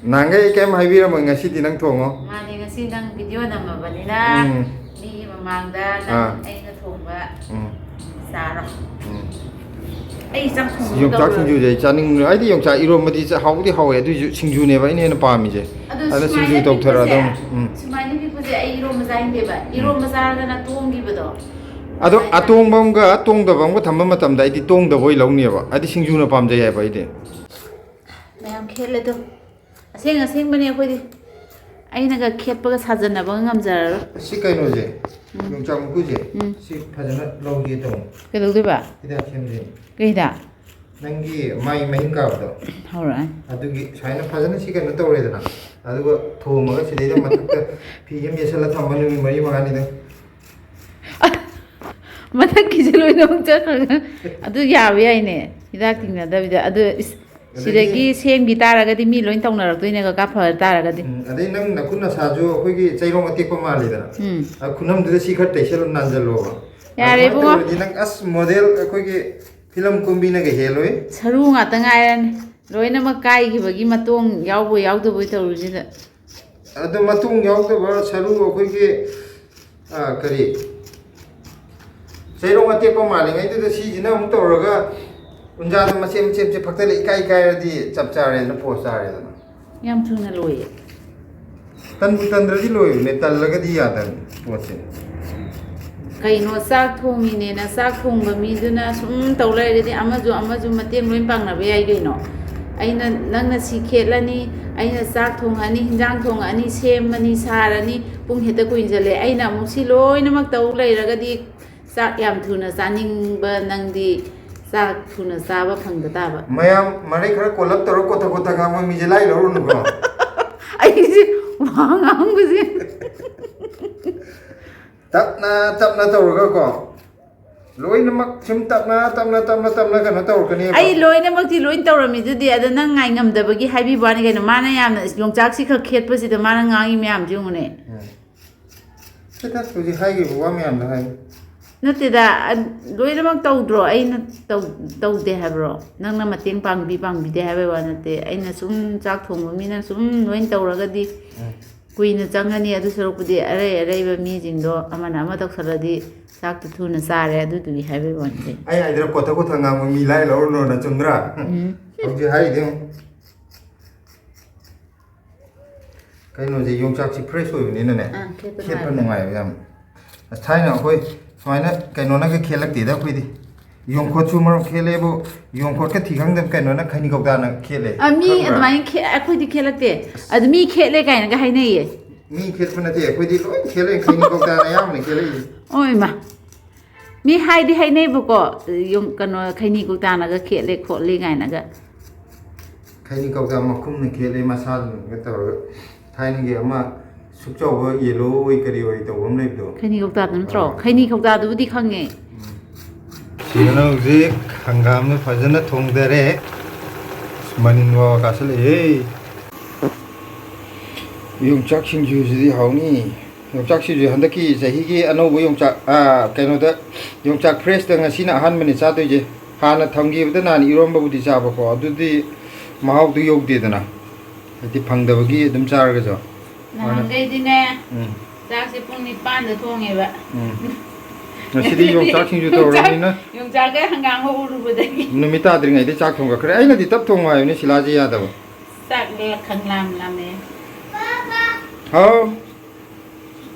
ꯅꯍꯥꯟꯈꯩ ꯑꯩ ꯀꯔꯤꯝ ꯍꯥꯏꯕꯤꯔꯝꯃꯣꯏ, ꯉꯁꯤꯗꯤ ꯅꯪ ꯊꯣꯡꯉꯣ꯫ ꯃꯥꯅꯦ, ꯉꯁꯤ ꯅꯪ ꯚꯤꯗꯤꯑꯣ ꯅꯝꯃꯕꯅꯤꯅ ꯎꯝ꯫ ꯃꯤꯒꯤ ꯃꯃꯥꯡꯗ ꯑꯥ꯫ ꯅꯪ ꯑꯩꯅ ꯊꯣꯡꯕ ꯎꯝ꯫ ꯆꯥꯔꯣ꯫ ꯎꯝ꯫ ꯑꯩ ꯆꯥꯛ ꯊꯣꯡꯕ ꯌꯣꯡꯆꯥꯛ ꯇꯧꯔꯣꯏ꯫ ꯁꯤꯡꯖꯨꯁꯦ ꯑꯩ ꯆꯥꯅꯤꯡꯕꯅꯦ꯫ ꯑꯩꯗꯤ ꯌꯣꯡꯆꯥꯛ ꯏꯔꯣꯝꯕꯗꯤ ꯆꯥ-, ꯍꯥꯎꯕꯨꯗꯤ ꯍꯥꯎꯋꯦ, ꯑꯗꯨꯏꯁꯨ ꯁꯤꯡꯖꯨꯅꯦꯕ ꯑꯩꯅ ꯍꯦꯟꯅ ꯄꯥꯝꯃꯤꯁꯦ꯫ ꯑꯗꯨ ꯑꯗꯨꯅ ꯁꯨꯃꯥꯏꯅ ꯁꯤꯡꯖꯨ ꯇꯧꯊꯔꯛꯑꯗꯧꯅꯤ꯫ ꯄꯤꯛꯄꯁꯦ, ꯎꯝ꯫ ꯁꯨꯃꯥꯏꯅ ꯄꯤꯛꯄꯁꯦ ꯑꯩ ꯏꯔꯣꯝꯕ ꯆꯥꯅꯤꯡꯗꯦꯕ꯫ ꯏꯔꯣꯝꯕ ꯆꯥꯔꯒꯅ ꯇꯣꯡꯈꯤꯕꯗꯣ꯫ ꯑꯗꯣ ꯁꯨꯃꯥꯏꯅ ꯑꯇꯣꯡꯕ ꯑꯃꯒ ꯇꯣꯡꯗꯕ ꯑꯃꯒ ꯊꯝꯕ ꯃꯇꯝꯗ ꯑꯩꯗꯤ ꯇꯣꯡꯗꯕ ꯑꯣꯏ ꯂꯧꯅꯦꯕ, ꯍꯥꯏꯗꯤ ꯁꯤꯡꯖꯨꯅ ꯄꯥꯝꯖꯩ ꯍꯥꯏꯕ ꯑꯩꯗꯤ꯫ ꯃꯌꯥꯝ ꯈꯦꯠꯂꯦ ꯑꯗꯨꯝ꯫ ꯑꯁꯦꯡ ꯑꯁꯦꯡꯕꯅꯦ ꯑꯩꯈꯣꯏꯗꯤ꯫ ꯑꯩꯅꯒ ꯈꯦꯠꯄꯒ ꯁꯥꯖꯟꯅꯕꯒ ꯉꯝꯖꯔꯔꯣꯏ꯫ ꯁꯤ ꯀꯩꯅꯣꯁꯦ, ꯎꯝ꯫ ꯌꯣꯡꯆꯥꯛ ꯃꯀꯨꯁꯦ, ꯎꯝ꯫ ꯁꯤ ꯐꯖꯅ ꯂꯧꯒꯦ ꯇꯧꯕ꯫ ꯀꯩꯗꯧꯗꯣꯏꯕ? ꯍꯤꯗꯥꯛ ꯁꯦꯝꯗꯣꯏꯅꯦ꯫ ꯀꯩ ꯍꯤꯗꯥꯛ? ꯅꯪꯒꯤ ꯃꯥꯏ ꯃꯍꯤꯡ ꯀꯥꯕꯗꯣ, ꯍꯧꯔꯛꯑꯅꯤ꯫ ꯑꯗꯨꯒꯤ ꯁꯨꯃꯥꯏꯅ ꯐꯖꯅ ꯁꯤ ꯀꯩꯅꯣ ꯇꯧꯔꯦꯗꯅ, ꯑꯗꯨꯒ ꯊꯣꯝꯃꯒ ꯁꯤꯗꯩꯗ ꯃꯊꯛꯇ ꯐꯤ ꯑꯃ ꯌꯦꯠꯁꯜꯂ ꯊꯝꯕ ꯅꯨꯃꯤꯠ ꯃꯔꯤ ꯃꯉꯥꯅꯤꯗꯪ꯫ ꯃꯊꯛꯀꯤꯁꯦ ꯂꯣꯏꯅꯃꯛ ꯆꯠꯈ꯭ꯔꯒ꯫ ꯑꯗꯨ ꯌꯥꯕ ꯌꯥꯏꯅꯦ, ꯍꯤꯗꯥꯛ ꯇꯤꯡꯅꯗꯕꯤꯗ꯫ ꯑꯗꯨ ꯏꯁ, ꯑꯗꯒꯤ ꯁꯤꯗꯒꯤ ꯁꯦꯝꯈꯤ ꯇꯥꯔꯒꯗꯤ ꯃꯤ ꯂꯣꯏ ꯇꯧꯅꯔꯛꯇꯣꯏꯅꯦ, ꯀꯀꯥ, ꯐ ꯇꯥꯔꯒꯗꯤ꯫ ꯎꯝ, ꯑꯗꯩ ꯅꯪ ꯅꯈꯨꯠ ꯅꯁꯥꯁꯨ ꯑꯩꯈꯣꯏꯒꯤ ꯆꯩꯔꯣꯡ ꯑꯇꯦꯛꯄ ꯃꯥꯜꯂꯤꯗꯅ, ꯎꯝ꯫ ꯑ, ꯈꯨꯅꯝꯗꯨꯗ ꯁꯤ ꯈꯔ ꯇꯩꯁꯜꯂ ꯅꯥꯟꯖꯜꯂꯣꯕ꯫ ꯌꯥꯔꯦ, ꯑꯗꯨꯃꯥꯏꯅ ꯏꯕꯨꯡꯉꯣ꯫ ꯇꯧꯔꯗꯤ ꯅꯪ ꯑꯁ ꯃꯣꯗꯦꯜ ꯑꯩꯈꯣꯏꯒꯤ ꯐꯤꯂꯝ ꯀꯨꯝꯕꯤꯅꯒ ꯍꯦꯜꯂꯣꯏ꯫ ꯁꯔꯨ ꯉꯥꯛꯇ ꯉꯥꯏꯔꯅꯤ꯫ ꯂꯣꯏꯅꯃꯛ ꯀꯥꯏꯈꯤꯕꯒꯤ ꯃꯇꯣꯡ ꯌꯥꯎꯕꯣꯏ ꯌꯥꯎꯗꯕꯣꯏ ꯇꯧꯔꯤꯁꯤꯗ꯫ ꯑꯗꯣ ꯃꯇꯣꯡ ꯌꯥꯎꯗꯕ ꯁꯔꯨ ꯑꯩꯈꯣꯏꯒꯤ, ꯑ, ꯀꯔꯤ, ꯆꯩꯔꯣꯡ ꯑꯇꯦꯛꯄ ꯃꯥꯜꯂꯤꯉꯩꯗꯨꯗ ꯁꯤꯁꯤꯅ ꯑꯃꯨꯛ ꯇꯧꯔꯒ ꯎꯟꯖꯥꯗ ꯃꯆꯦꯠ ꯃꯆꯦꯠ ꯃꯆꯦꯠ ꯐꯛꯇ ꯂꯩ ꯏꯀꯥꯏ ꯀꯥꯏꯔꯗꯤ ꯆꯞ ꯆꯥꯔꯦꯗꯅ, ꯄꯣꯁ ꯆꯥꯔꯦꯗꯅ꯫ ꯌꯥꯝ ꯊꯨꯅ ꯂꯣꯏꯌꯦ꯫ ꯇꯟꯕꯨ ꯇꯟꯗ꯭ꯔꯗꯤ ꯂꯣꯏꯕꯅꯦ, ꯇꯜꯂꯒꯗꯤ ꯌꯥꯗꯕꯅꯤ ꯄꯣꯠꯁꯦ꯫ ꯀꯩꯅꯣ, ꯆꯥꯛ ꯊꯣꯡꯉꯤꯅꯦꯅ ꯆꯥꯛ ꯊꯣꯡꯕ ꯃꯤꯗꯨꯅ ꯁꯨꯝ ꯇꯧ ꯂꯩꯔꯒꯗꯤ ꯑꯃꯁꯨ ꯑꯃꯁꯨ ꯃꯇꯦꯡ ꯂꯣꯏ ꯄꯥꯡꯅꯕ ꯌꯥꯏ ꯀꯩꯅꯣ꯫ ꯑꯩꯅ, ꯅꯪꯅ ꯁꯤ ꯈꯦꯠꯂꯅꯤ, ꯑꯩꯅ ꯆꯥꯛ ꯊꯣꯡꯉꯅꯤ, ꯍꯤꯟꯖꯥꯡ ꯊꯣꯡꯉꯅꯤ, ꯁꯦꯝꯃꯅꯤ, ꯁꯥꯔꯅꯤ, ꯄꯨꯡ ꯍꯦꯛꯇ ꯀꯨꯏꯅ ꯆꯠꯂꯦ꯫ ꯑꯩꯅ ꯑꯃꯨꯛ ꯁꯤ ꯂꯣꯏꯅꯃꯛ ꯇꯧ ꯂꯩꯔꯒꯗꯤ ꯆꯥꯛ ꯌꯥꯝ ꯊꯨꯅ ꯆꯥꯅꯤꯡꯕ ꯅꯪꯗꯤ ꯆꯥꯛ ꯊꯨꯅ ꯆꯥꯕ ꯐꯪꯗ ꯇꯥꯕ꯫ ꯃꯌꯥꯝ ꯃꯔꯩ ꯈꯔ ꯀꯣꯜꯂꯞ ꯇꯧꯔ ꯀꯣꯊ ꯀꯣꯊ ꯉꯥꯡꯕ ꯃꯤꯁꯦ ꯂꯥꯏ ꯂꯧꯔꯨꯅꯨꯀꯣ꯫ ꯑꯩꯁꯦ ꯋꯥ ꯉꯥꯡꯕꯁꯦ꯫ ꯇꯞꯅ ꯇꯞꯅ ꯇꯧꯔꯒꯀꯣ, ꯂꯣꯏꯅꯃꯛ ꯁꯨꯝ ꯇꯞꯅ ꯇꯞꯅ ꯇꯞꯅ ꯇꯞꯅ ꯀꯩꯅꯣ ꯇꯧꯔꯛꯀꯅꯦꯕ꯫ ꯑꯩ ꯂꯣꯏꯅꯃꯛꯇꯤ ꯂꯣꯏ ꯇꯧꯔꯝꯃꯤꯗꯨꯗꯤ, ꯑꯗ ꯅꯪ ꯉꯥꯏ ꯉꯝꯗꯕꯒꯤ ꯍꯥꯏꯕꯤꯕ ꯋꯥꯅꯤ ꯀꯩꯅꯣ꯫ ꯃꯥꯅ ꯌꯥꯝꯅ ꯌꯣꯡꯆꯥꯛꯁꯤ ꯈꯛ ꯈꯦꯠꯄꯁꯤꯗ ꯃꯥꯅ ꯉꯥꯡꯉꯤ ꯃꯌꯥꯝꯁꯤ ꯌꯦꯡꯉꯨꯅꯦ꯫ ꯎꯝ꯫ ꯁꯤꯗ ꯍꯧꯖꯤꯛ ꯍꯥꯏꯈꯤꯕ ꯋꯥ ꯃꯌꯥꯝꯗꯣ ꯍꯥꯏꯌꯨ꯫ ꯅꯠꯇꯦꯗ, ꯑ-, ꯂꯣꯏꯅꯃꯛ ꯇꯧꯗ꯭ꯔꯣ? ꯑꯩꯅ ꯇꯧ-, ꯇꯧꯗꯦ ꯍꯥꯏꯕ꯭ꯔꯣ? ꯅꯪꯅ ꯃꯇꯦꯡ ꯄꯥꯡꯕꯤ ꯄꯥꯡꯕꯤꯗꯦ ꯍꯥꯏꯕꯩ ꯋꯥ ꯅꯠꯇꯦ꯫ ꯑꯩꯅ ꯁꯨꯝ ꯆꯥꯛ ꯊꯣꯡꯕ ꯃꯤꯅ ꯁꯨꯝ ꯂꯣꯏ ꯇꯧꯔꯒꯗꯤ ꯎꯝ꯫ ꯀꯨꯏꯅ ꯆꯪꯉꯅꯤ꯫ ꯑꯗꯨ ꯁꯔꯨꯛꯄꯨꯗꯤ ꯑꯔꯩ ꯑꯔꯩꯕ ꯃꯤꯁꯤꯡꯗꯣ ꯑꯃꯅ ꯑꯃ ꯇꯧꯁꯜꯂꯗꯤ ꯆꯥꯛꯇꯨ ꯊꯨꯅ ꯆꯥꯔꯦ꯫ ꯑꯗꯨꯗꯨꯒꯤ ꯍꯥꯏꯕꯩ ꯋꯥꯅꯤ꯫ ꯑꯩ ꯍꯥꯏꯗ꯭ꯔꯥ, ꯀꯣꯊ ꯀꯣꯊ ꯉꯥꯡꯕ ꯃꯤ ꯂꯥꯏ ꯂꯧꯔꯨꯅꯣꯅ, ꯆꯨꯝꯗ꯭ꯔꯥ? ꯎꯝ꯫ ꯍꯧꯖꯤꯛ ꯍꯥꯏꯔꯤꯗꯤ ꯌꯦꯡꯉꯨ꯫ ꯀꯩꯅꯣꯁꯦ, ꯌꯣꯡꯆꯥꯛꯁꯤ fresh ꯑꯣꯏꯕꯅꯤꯅꯅꯦ, ꯑꯥ, ꯈꯦꯠꯄ ꯈꯦꯠꯄ ꯅꯨꯡꯉꯥꯏꯕ꯫ ꯅꯨꯡꯉꯥꯏꯕ ꯌꯥꯝ꯫ ꯑꯁ, ꯊꯥꯏꯅ ꯑꯩꯈꯣꯏ ꯁꯨꯃꯥꯏꯅ ꯀꯩꯅꯣꯅꯒ ꯈꯦꯠꯂꯛꯇꯦꯗ ꯑꯩꯈꯣꯏꯗꯤ꯫ ꯌꯣꯡꯈꯣꯠꯁꯨ ꯃꯔꯛ ꯈꯦꯠꯂꯦꯕꯨ, ꯌꯣꯡꯈꯣꯠꯀ ꯊꯤ ꯈꯪꯗꯕ ꯀꯩꯅꯣꯅ ꯈꯩꯅꯤ ꯀꯧꯇꯥꯅ ꯈꯦꯠꯂꯦ꯫ ꯑ, ꯃꯤ ꯈꯪꯕ꯭ꯔꯥ? ꯑꯗꯨꯃꯥꯏꯅ ꯈꯦ-, ꯑꯩꯈꯣꯏꯗꯤ ꯈꯦꯠꯂꯛꯇꯦ꯫ ꯑꯗꯨ ꯃꯤ ꯈꯦꯠꯂꯦ ꯀꯥꯏꯅꯒ ꯍꯥꯏꯅꯩꯌꯦ꯫ ꯃꯤ ꯈꯦꯠꯄ ꯅꯠꯇꯦ, ꯑꯩꯈꯣꯏꯗꯤ ꯂꯣꯏ ꯈꯦꯠꯂꯦ, ꯈꯩꯅꯤ ꯀꯧꯇꯥꯅ ꯑꯌꯥꯝꯕꯅ ꯈꯦꯠꯂꯛꯏꯁꯦ꯫ ꯑꯣ ꯏꯃꯥ꯫ ꯃꯤ ꯍꯥꯏꯗꯤ ꯍꯥꯏꯅꯩꯕꯀꯣ, ꯌꯨꯝ, ꯀꯩꯅꯣ, ꯈꯩꯅꯤ ꯀꯧꯇꯥꯅꯒ ꯈꯦꯠꯂꯦ ꯈꯣꯠꯂꯤ ꯀꯥꯏꯅꯒ꯫ ꯈꯩꯅꯤ ꯀꯧꯇꯥ ꯃꯈꯨꯝꯅ ꯈꯦꯠꯂꯦ ꯃꯁꯥꯗꯨꯅꯒ ꯇꯧꯔꯒ꯫ ꯊꯥꯏꯅꯒꯤ ꯑꯃ ꯁꯨꯛ ꯆꯥꯎꯕ ꯌꯦꯂꯣ ꯑꯣꯏ ꯀꯔꯤ ꯑꯣꯏ ꯇꯧꯕ ꯑꯃ ꯂꯩꯕꯗꯣ꯫ ꯈꯩꯅꯤ ꯀꯧꯇꯥꯗꯨ ꯅꯠꯇ꯭ꯔꯣ? ꯑꯥ꯫ ꯈꯩꯅꯤ ꯀꯧꯇꯥꯗꯨꯕꯨꯗꯤ ꯈꯪꯉꯦ꯫ ꯁꯤꯗꯅ ꯍꯧꯖꯤꯛ ꯍꯪꯒꯥꯝꯗꯣ ꯐꯖꯅ ꯊꯣꯡꯊꯔꯦ꯫ ꯃꯅꯤꯟ ꯋꯥ ꯀꯥꯁꯜꯂꯛꯑꯦ꯫ ꯌꯣꯡꯆꯥꯛ ꯁꯤꯡꯖꯨꯁꯤꯗꯤ ꯍꯥꯎꯅꯤ꯫ ꯌꯣꯡꯆꯥꯛ ꯁꯤꯡꯖꯨ ꯍꯟꯗꯛꯀꯤ ꯆꯍꯤꯒꯤ ꯑꯅꯧꯕ ꯌꯣꯡꯆꯥꯛ, ꯑꯥ, ꯀꯩꯅꯣꯗ ꯌꯣꯡꯆꯥꯛ ꯐ꯭ꯔꯦꯁꯇ ꯉꯁꯤꯅ ꯑꯍꯥꯟꯕꯅꯤ ꯆꯥꯗꯣꯏꯁꯦ꯫ ꯍꯥꯟꯅ ꯊꯝꯈꯤꯕꯗ ꯅꯍꯥꯟ ꯏꯔꯣꯝꯕꯕꯨꯗꯤ ꯆꯥꯕꯀꯣ, ꯑꯗꯨꯗꯤ ꯃꯍꯥꯎꯗꯨ ꯌꯧꯗꯦꯗꯅ꯫ ꯍꯥꯏꯗꯤ ꯐꯪꯗꯕꯒꯤ ꯑꯗꯨꯝ ꯆꯥꯔꯒꯁꯨ꯫ ꯅꯍꯥꯟꯈꯩꯗꯤꯅꯦ, ꯎꯝ꯫ ꯆꯥꯛꯁꯦ ꯄꯨꯡ ꯅꯤꯄꯥꯟꯗ ꯊꯣꯡꯉꯦꯕ꯫ ꯎꯝ꯫ ꯉꯁꯤꯗꯤ ꯌꯣꯡꯆꯥꯛ ꯁꯤꯡꯖꯨ ꯇꯧꯔꯕꯅꯤꯅ ꯌꯣꯡꯆꯥꯛꯀ ꯍꯪꯒꯥꯝꯒ ꯎꯔꯨꯕꯗꯒꯤ꯫ ꯅꯨꯃꯤꯠ ꯇꯥꯗ꯭ꯔꯤꯉꯩꯗ ꯆꯥꯛ ꯊꯣꯡꯒꯠꯈ꯭ꯔꯦ꯫ ꯑꯩꯅꯗꯤ ꯇꯞ ꯊꯣꯡꯉꯣ ꯍꯥꯏꯕꯅꯤ, ꯁꯤꯂꯥꯁꯦ ꯌꯥꯗꯕ꯫ ꯆꯥꯛ ꯂꯣꯏꯔ ꯈꯪ ꯂꯥꯝ ꯂꯥꯝꯃꯦ꯫ ꯍꯥꯎ꯫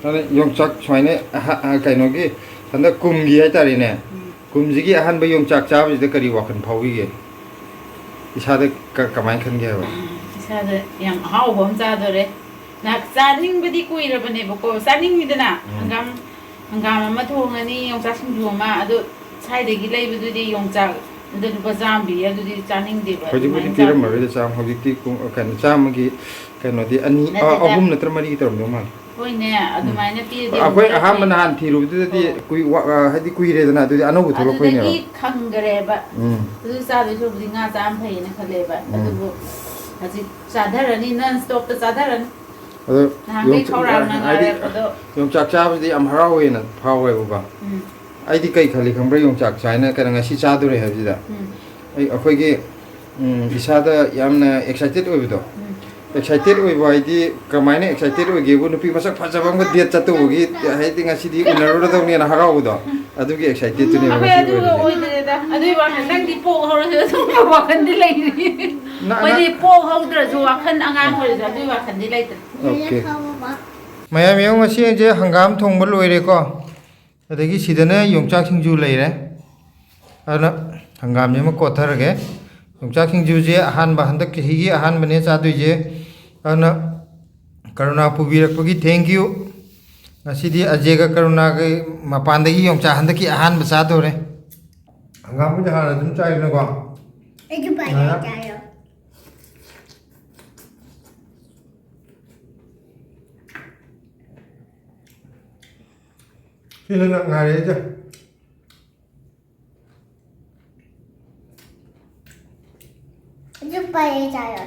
ꯑꯗ ꯌꯣꯡꯆꯥꯛ ꯁꯨꯃꯥꯏꯅ ꯑꯍ-, ꯑ, ꯀꯩꯅꯣꯒꯤ ꯍꯟꯗꯛ ꯀꯨꯝꯒꯤ ꯍꯥꯏꯇꯥꯔꯦꯅꯦ꯫ ꯎꯝ꯫ ꯀꯨꯝꯁꯤꯒꯤ ꯑꯍꯥꯟꯕ ꯌꯣꯡꯆꯥꯛ ꯆꯥꯕꯁꯤꯗ ꯀꯔꯤ ꯋꯥꯈꯜ ꯐꯥꯎꯕꯤꯒꯦ? ꯏꯁꯥꯗ ꯀ-, ꯀꯃꯥꯏꯅ ꯈꯟꯒꯦ ꯍꯥꯏꯕ? ꯎꯝ, ꯏꯁꯥꯗ ꯌꯥꯝ ꯑꯍꯥꯎꯕ ꯑꯃ ꯆꯥꯗꯣꯔꯦ꯫ ꯅꯍꯥꯛ ꯆꯥꯅꯤꯡꯕꯗꯤ ꯀꯨꯏꯔꯕꯅꯦꯕꯀꯣ, ꯆꯥꯅꯤꯡꯉꯤꯗꯅ? ꯎꯝ꯫ ꯍꯪꯒꯥꯝ, ꯍꯪꯒꯥꯝ ꯑꯃ ꯊꯣꯡꯉꯅꯤ, ꯌꯣꯡꯆꯥꯛ ꯁꯤꯡꯖꯨ ꯑꯃ, ꯑꯗꯣ ꯁ꯭ꯋꯥꯏꯗꯒꯤ ꯂꯩꯕꯗꯨꯗꯤ ꯌꯣꯡꯆꯥꯛ ꯑꯗ ꯂꯨꯄꯥ ꯆꯥꯝꯃ ꯄꯤ, ꯑꯗꯨꯗꯤ ꯆꯥꯅꯤꯡꯗꯦꯕ꯫ ꯍꯧꯖꯤꯛꯄꯨꯗꯤ ꯑꯗꯨꯃꯥꯏꯅ ꯄꯤꯔꯝꯃꯔꯣꯏꯗ, ꯆꯥꯝꯃ, ꯍꯧꯖꯤꯛꯇꯤ ꯀꯨ-, ꯀꯩꯅꯣ, ꯆꯥꯝꯃꯒꯤ ꯀꯩꯅꯣꯗꯤ ꯑꯅꯤ, ꯑ, ꯅꯠꯇꯦꯗ꯫ ꯑꯍꯨꯝ ꯅꯠꯇ꯭ꯔ ꯃꯔꯤꯒꯤ ꯇꯧꯔꯝꯗꯧ ꯃꯥꯜꯂꯦ꯫ ꯍꯣꯏꯅꯦ, ꯎꯝ꯫ ꯑꯗꯨꯃꯥꯏꯅ ꯄꯤꯔꯗꯤ ꯑꯩꯈꯣꯏ ꯑꯃꯨꯛ ꯑꯍꯥꯟꯕ ꯂꯩꯔꯛꯀꯅꯤ꯫ ꯅꯍꯥꯟ ꯊꯤꯔꯨꯕꯗꯨꯗꯗꯤ ꯑꯣ꯫ ꯀꯨꯏ-, ꯋꯥ-, ꯑ, ꯍꯥꯏꯗꯤ ꯀꯨꯏꯔꯦꯗꯅ, ꯑꯗꯨꯗꯤ ꯑꯅꯧꯕ ꯊꯣꯛꯂꯛꯄꯩꯅꯦꯕ꯫ ꯑꯗꯨꯗꯒꯤ ꯈꯪꯈꯔꯦꯕ꯫ ꯎꯝ꯫ ꯑꯗꯨ ꯆꯥꯗꯣꯏ ꯁꯔꯨꯛꯄꯨꯗꯤ ꯉꯥ ꯆꯥꯕꯅ ꯐꯩꯌꯦꯅ ꯈꯜꯂꯦꯕ꯫ ꯎꯝ꯫ ꯑꯗꯨꯕꯨ ꯍꯧꯖꯤꯛ ꯆꯥꯊꯔꯅꯤ, non stopꯇ ꯆꯥꯊꯔꯅꯤ꯫ ꯑꯗꯣ ꯅꯍꯥꯟꯈꯩ ꯌꯣꯡꯆꯥꯛ, ꯈꯧꯔꯥꯡꯅ ꯍꯥꯏꯗꯤ ꯉꯥꯏꯔꯛꯄꯗꯣ꯫ ꯌꯣꯡꯆꯥꯛ ꯆꯥꯕꯁꯤꯗꯤ ꯌꯥꯝ ꯍꯔꯥꯎꯋꯦꯅ ꯐꯥꯎꯋꯦꯕꯀꯣ꯫ ꯎꯝ꯫ ꯑꯩꯗꯤ ꯀꯩ ꯈꯜꯂꯤ ꯈꯪꯕ꯭ꯔꯥ? ꯌꯣꯡꯆꯥꯛ ꯆꯥꯏꯅ ꯀꯩꯅꯣ ꯉꯁꯤ ꯆꯥꯗꯣꯔꯦ ꯍꯥꯏꯕꯁꯤꯗ꯫ ꯎꯝ꯫ ꯑꯩ, ꯑꯩꯈꯣꯏꯒꯤ, ꯎꯝ, ꯏꯁꯥꯗ ꯌꯥꯝꯅ excited ꯑꯣꯏꯕꯗꯣ꯫ ꯎꯝ꯫ Excited ꯑꯣꯏꯕ ꯍꯥꯏꯗꯤ ꯀꯃꯥꯏꯅ excited ꯑꯣꯏꯒꯦꯕꯨ, ꯅꯨꯄꯤ ꯃꯁꯛ ꯐꯖꯕ ꯑꯃꯒ date ꯆꯠꯇꯧꯕꯒꯤ, ꯍꯥꯏꯗꯤ ꯉꯁꯤꯗꯤ ꯎꯅꯔꯨꯔꯗꯧꯅꯦꯅ ꯍꯔꯥꯎꯕꯗꯣ, ꯑꯗꯨꯒꯤ excitedꯇꯨꯅꯦꯕ ꯑꯩꯈꯣꯏ ꯉꯁꯤ ꯑꯗꯨꯒ ꯑꯣꯏꯔꯤꯁꯦ꯫ ꯑꯣꯏꯗ꯭ꯔꯦꯗ꯫ ꯑꯗꯨꯏ ꯋꯥꯈꯜ, ꯅꯪꯗꯤ ꯄꯣꯛꯍꯧꯔꯁꯨ ꯑꯗꯨꯝ ꯋꯥꯈꯜꯗꯤ ꯂꯩꯔꯤ꯫ ꯅ-, ꯅ-, ꯑꯩꯈꯣꯏꯗꯤ ꯄꯣꯛꯍꯧꯗ꯭ꯔꯁꯨ ꯋꯥꯈꯜ ꯑꯉꯥꯡ ꯑꯣꯏꯔꯁꯨ ꯑꯗꯨꯏ ꯋꯥꯈꯜꯗꯤ ꯂꯩꯇ꯭ꯔꯦ꯫ Okay꯫ ꯃꯌꯥꯝ ꯌꯦꯡꯉꯨ, ꯉꯁꯤ ꯑꯩꯁꯦ ꯍꯪꯒꯥꯝ ꯊꯣꯡꯕ ꯂꯣꯏꯔꯦꯀꯣ꯫ ꯑꯗꯒꯤ ꯁꯤꯗꯅ ꯌꯣꯡꯆꯥꯛ ꯁꯤꯡꯖꯨ ꯂꯩꯔꯦ꯫ ꯑꯗꯨꯅ ꯍꯪꯒꯥꯝꯁꯤꯃ ꯀꯣꯠꯊꯔꯒꯦ꯫ ꯌꯣꯡꯆꯥꯛ ꯁꯤꯡꯖꯨꯁꯦ ꯑꯍꯥꯟꯕ, ꯍꯟꯗꯛ ꯆꯍꯤꯒꯤ ꯑꯍꯥꯟꯕꯅꯦ ꯆꯥꯗꯣꯏꯁꯦ꯫ ꯑꯗꯨꯅ ꯀꯔꯨꯅꯥ ꯄꯨꯕꯤꯔꯛꯄꯒꯤ thank you꯫ ꯉꯁꯤꯗꯤ ꯑꯖꯦꯒ ꯀꯔꯨꯅꯥꯒ ꯃꯄꯥꯟꯗꯒꯤ ꯌꯣꯡꯆꯥꯛ ꯍꯟꯗꯛꯀꯤ ꯑꯍꯥꯟꯕ ꯆꯥꯗꯧꯔꯦ꯫ ꯍꯪꯒꯥꯝꯕꯨꯗꯤ ꯍꯥꯟꯅ ꯑꯗꯨꯝ ꯆꯥꯏꯗꯅꯀꯣ꯫ ꯑꯩꯁꯨ ꯄꯥꯏꯔꯦ, ꯉꯥꯏꯍꯥꯛ꯫ ꯆꯥꯏꯌꯣ꯫ ꯁꯤꯅ ꯉꯥꯏꯔꯦ ꯑꯩꯁꯦ꯫ ꯑꯩꯁꯨ ꯄꯥꯏꯔꯦ, ꯆꯥꯏꯌꯣ꯫